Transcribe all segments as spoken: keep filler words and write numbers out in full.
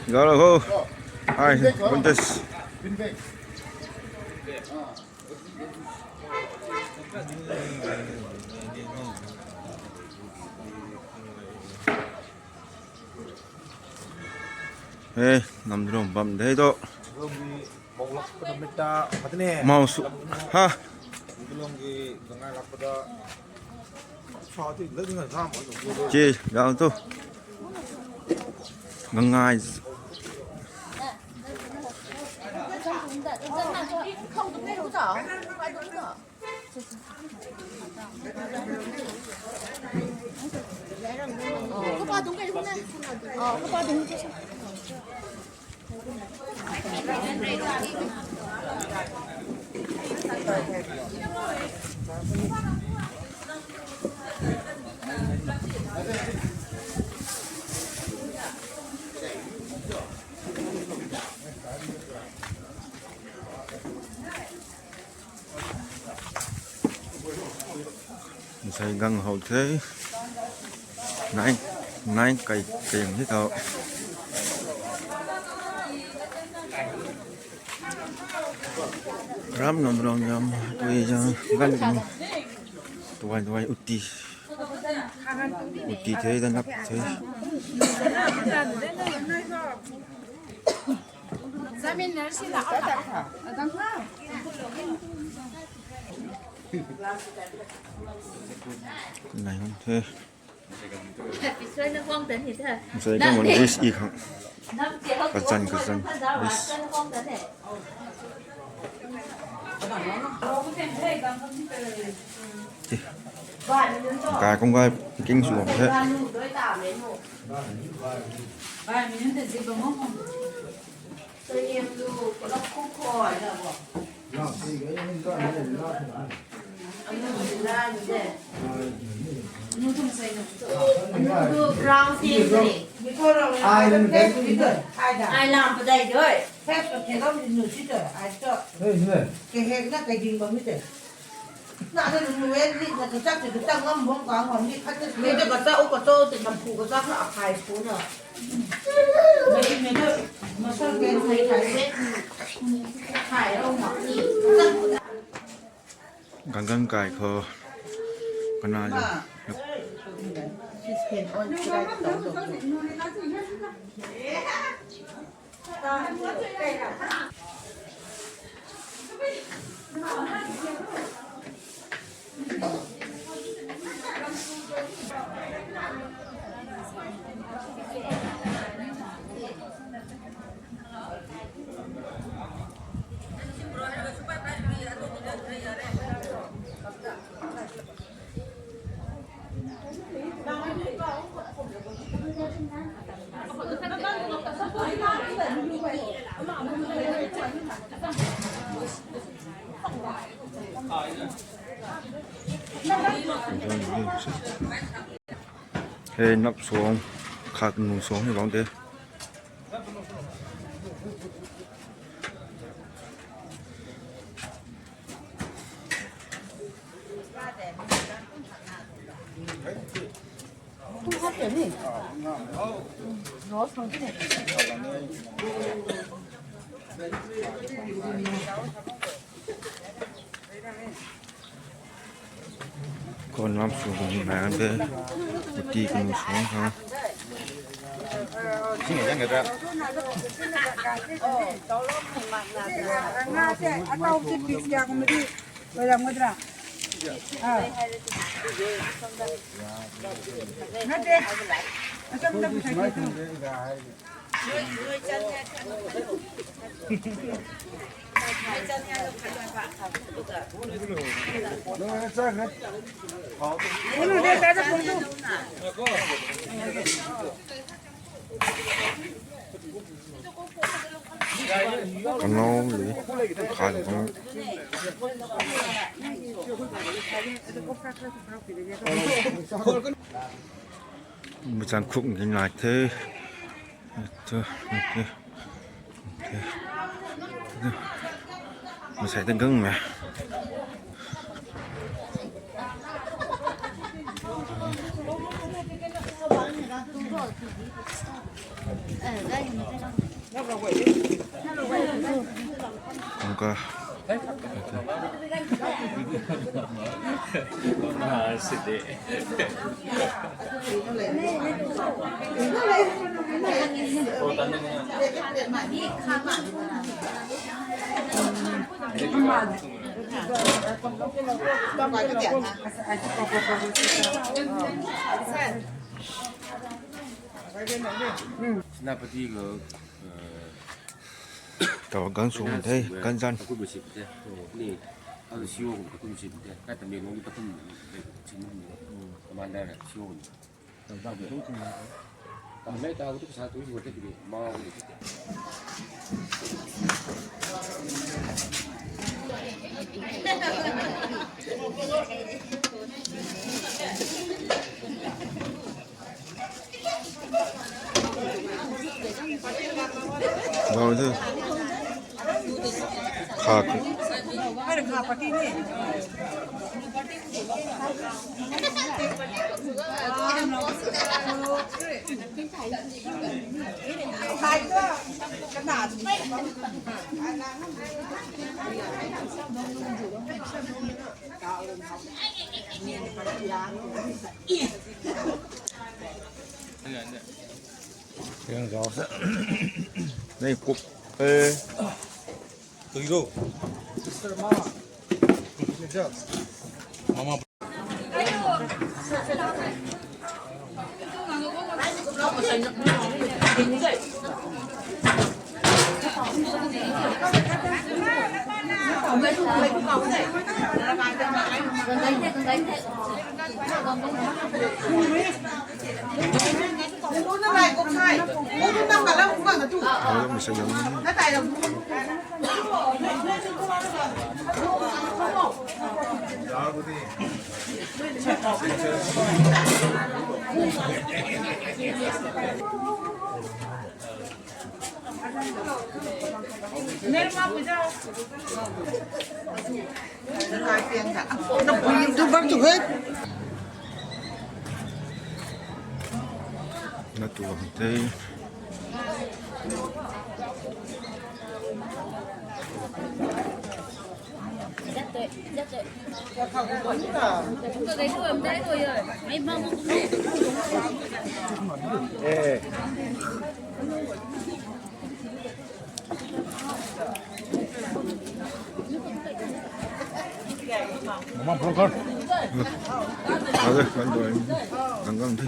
Gala ho. Hai, contest. Hey, nam drum bam de to. Mau su. Ha. Che, yang tu. Gangai. Nsei gang how the. Nai, nai kai, kai ang the tho. Ram nam rong yam, tui jang, gan kum. Tuai, tuai, uti. Uti the, dan lap the. Nai hon the. Nsei gang wan list i khang. Kazan, kazan. List. Kai kung kai king su the. Ai lam padai doi. Kehek na kai ding bam mi te. Na ta nu e, ni na ta chak ti ta ngam bam ka ngam ni khat ta. Ni ta ka ta u ka to ti nam pu ka ta ka akhai pu na. Ni ni ta masal ke sai sai se. Khai ro ma ni. Gang gang kai khou. Kana jo. Hei nap suang, khat nung suang hei bang de. Kon lam su bam na de, uti kanu suang ha. Sing yang kata. Nga se, atau se pis kya ko madi, ko yang madra. Ah. Nga se, asam na bisa kitu. Kanow lui khan kanow. Machang khuk ngai the. Masai ta gang me. Angka. Senapati ko, eh, taw gan sung the, gan zan. Takum si the. Ni, adu sio ko takum si the. Kata me nong takum si nong. Commander sio. Taw ba ko tu. Taw me taw tu sa tu ko te ki ma ko. Bau tu. Kha. Yang zau sa. Nei kup. Eh. Tui ro. Sister ma. Mama. Na tuang te. Mama, bro, kar. Ada, kan doi. Tanggang the.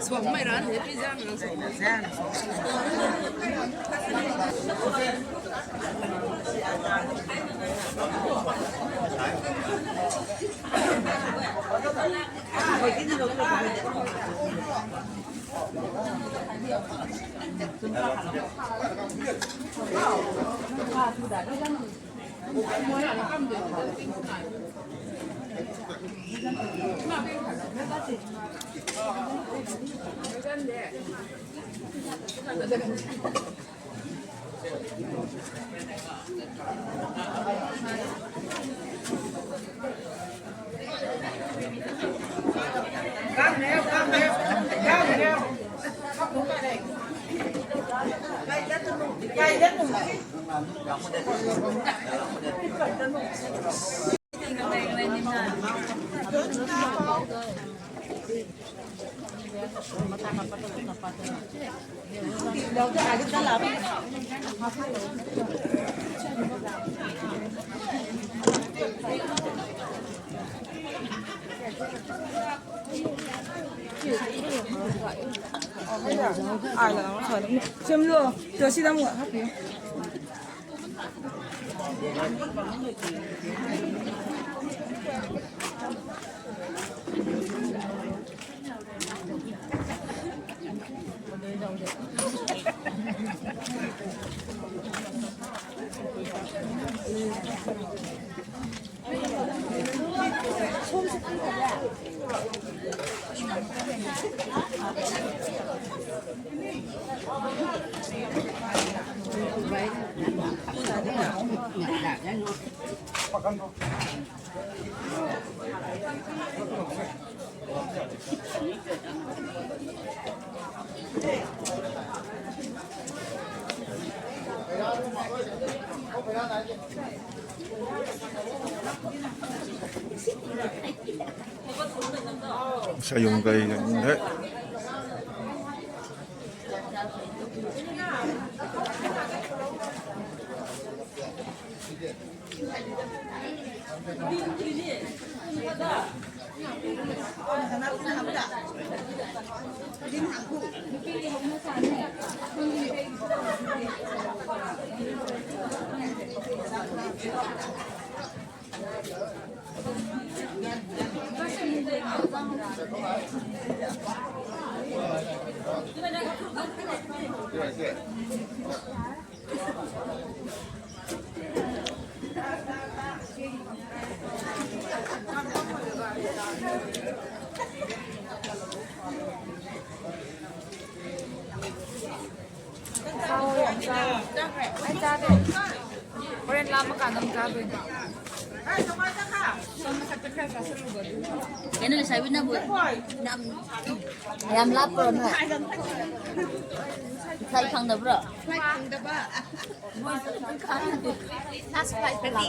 Suangmei ran he pi zang nang suang zang. Sim lo, tu si dam wa ha pi. Sayum kai kan the. Kena le sai na bu. Nam, yam lap pro na. Sai khang da bro. Last flight pe la.